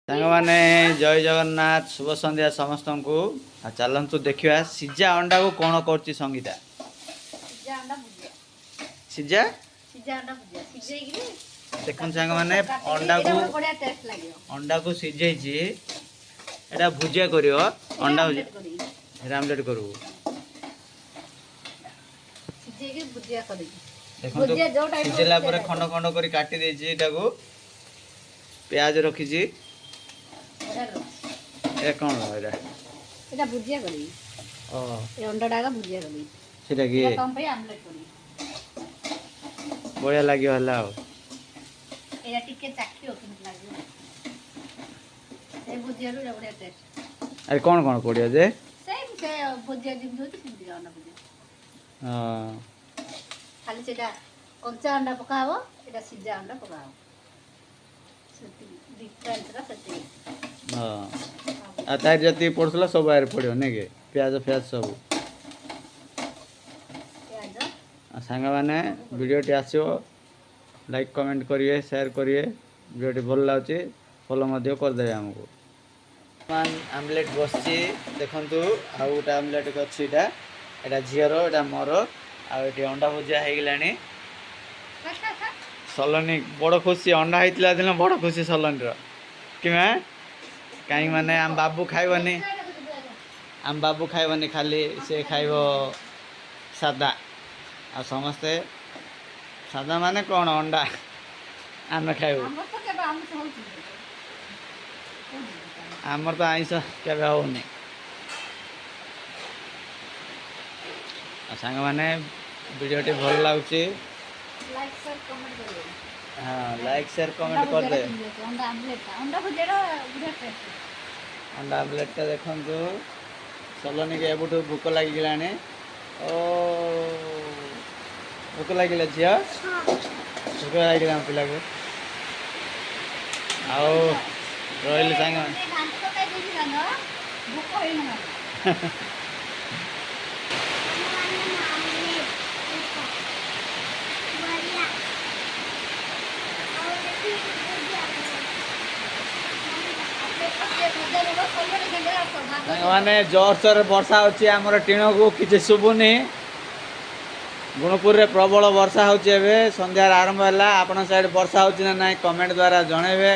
ସାଙ୍ଗମାନେ, ଜୟ ଜଗନ୍ନାଥ, ଶୁଭ ସନ୍ଧ୍ୟା ସମସ୍ତଙ୍କୁ। ଆଉ ଚାଲନ୍ତୁ ଦେଖିବା ସିଝା ଅଣ୍ଡାକୁ କ'ଣ କରୁଛି ସଙ୍ଗୀତା। ସିଝା ଅଣ୍ଡା ଭୁଜିଆ। ସିଝା ସିଝା ଅଣ୍ଡା ଭୁଜିଆ ସିଝେଇକିରି ଦେଖନ୍ତୁ ସାଙ୍ଗମାନେ, କାଟିକି ଅଣ୍ଡାକୁ ଏଇଟା ଗୋଟେ ବଢିଆ ଟେଷ୍ଟ ଲାଗିବ। ଅଣ୍ଡାକୁ ସିଝେଇଛି, ଏଇଟା ଭୁଜିଆ କରିବ ଅଣ୍ଡା ଭୁଜିଆ। ଆମଲେଟ୍ କରିବି। ଏଇଟା ଆମଲେଟ୍ କରିବୁ? ସିଝେଇକି ଭୁଜିଆ କରିବି। ଦେଖନ୍ତୁ। ଭୁଜିଆ ଯୋଉ type ର ସିଝିଲା ଭୁଜିଆ ପରେ type ଖଣ୍ଡ ଖଣ୍ଡ କରି କାଟି ଦେଇଛି ଏଟାକୁ, ପିଆଜ ରଖିଛି। ବଢିଆ ଲାଗୁଛି। ଏଇଟା କ'ଣ ଏଇଟା? ଏଇଟା ଭୁଜିଆ କରିବି। ଓ। ଏ ଅଣ୍ଡାଟା ଆଗ ଭୁଜିଆ କରିବି। ସେଇଟା କି ଏଇଟା ତମ ପାଇଁ ଆମଲେଟ୍ କରିବି। ବଢ଼ିଆ ଲାଗିବ ହେଲା ଆଉ। ଏଇଟା ଟିକେ ଚାଖିବ, କେମିତି ଲାଗିବ। ଏ ଭୁଜିଆରୁ ଏଇଟା ବଢିଆ ଟେଷ୍ଟ। ଆରେ, କ'ଣ କ'ଣ ପଡ଼ିବ ଯେ? ସେମ୍, ସେ ଭୁଜିଆ ଯେମିତି ହେଉଛି ସେମିତି ଅଣ୍ଡା ଭୁଜିଆ। ଖାଲି ସେଇଟା କଞ୍ଚା ଅଣ୍ଡା ପକା ହବ, ଏଇଟା ସିଝା ଅଣ୍ଡା ପକା ହବ, ସେତିକି ଡିଫରେନ୍ସଟା ସେତିକି। ହଁ, ଆଉ ତାର ଯେତିକି ପଡ଼ୁଥିଲା ସବୁ ଆରେ ପଡ଼ିବ ନାଇଁ କି? ପିଆଜ ଫିଆଜ ସବୁ। ପିଆଜ। ଆଉ ସାଙ୍ଗମାନେ, ଭିଡ଼ିଓଟି ଆସିବ, ଲାଇକ୍ କମେଣ୍ଟ କରିବେ, ସେୟାର କରିବେ। ଭିଡ଼ିଓଟି ଭଲ ଲାଗୁଛି, ଫଲୋ ମଧ୍ୟ କରିଦେବେ ଆମକୁ। ବର୍ତ୍ତମାନ ଆମଲେଟ୍ ବସିଛି ଦେଖନ୍ତୁ। ଆଉ ଗୋଟେ ଆମଲେଟ୍ ଅଛି। ଏଇଟା ଝିଅର, ଏଇଟା ମୋର। ଆଉ ଏଠି ଅଣ୍ଡା ଭୁଜିଆ ହେଇଗଲାଣି। ସଲୋନୀ ବଡ଼ ଖୁସି। ଅଣ୍ଡା ହେଇଥିଲା ଦିନ ବଡ଼ ଖୁସି ସଲୋନୀର କିମା। କାହିଁକି ମାନେ ଆମ ବାବୁ ଖାଇବନି, ଆମ ବାବୁ ଖାଇବନି, ଖାଲି ସେ ଖାଇବ ସାଦା। ଆଉ ସମସ୍ତେ ସାଦା ମାନେ କ'ଣ, ଅଣ୍ଡା ଆମେ ଖାଇବୁ। ଆମର ତ କେବେ ଆମିଷ ହଉଛି? ଆମର ତ ଆଇଁଷ କେବେ ହଉନି। ଆଉ ସାଙ୍ଗମାନେ, ଭିଡ଼ିଓଟି ଭଲ ଲାଗୁଛି। ଲାଇକ୍, ସେୟାର, କମେଣ୍ଟ କରିବେ। ହଁ, ଲାଇକ୍, ସେୟାର, କମେଣ୍ଟ କରିଦେବେ। ଅଣ୍ଡା ଆମଲେଟ୍ଟା, ଅଣ୍ଡା ଭୁଜିଆଟା ବଢ଼ିଆ ଟେଷ୍ଟ। ଅଣ୍ଡା ଆମଲେଟ୍ଟା ଦେଖନ୍ତୁ। ସଲୋନୀକି ଏବେଠୁ ଭୋକ ଲାଗିଗଲାଣି। ଓ, ଭୋକ ଲାଗିଲା ଝିଅ, ଭୋକ ଲାଗିଲା ଆମ ପିଲାକୁ। ଆଉ ରହିଲି ସାଙ୍ଗମାନେ। ଘାଣ୍ଟ ତରକାରୀ ଦେଇଛି ସାଙ୍ଗ, ଭୋକ ହେଇନି ମୋତେ। ସାଙ୍ଗମାନେ, ଜୋରସୋରରେ ବର୍ଷା ହେଉଛି, ଆମର ଟିଣକୁ କିଛି ଶୁଭୁନି। ଗୁଣପୁରରେ ପ୍ରବଳ ବର୍ଷା ହେଉଛି, ଏବେ ସନ୍ଧ୍ୟାରେ ଆରମ୍ଭ ହେଲା। ଆପଣଙ୍କ ସାଇଡ଼୍ ବର୍ଷା ହେଉଛି ନା ନାହିଁ, କମେଣ୍ଟ ଦ୍ୱାରା ଜଣେଇବେ।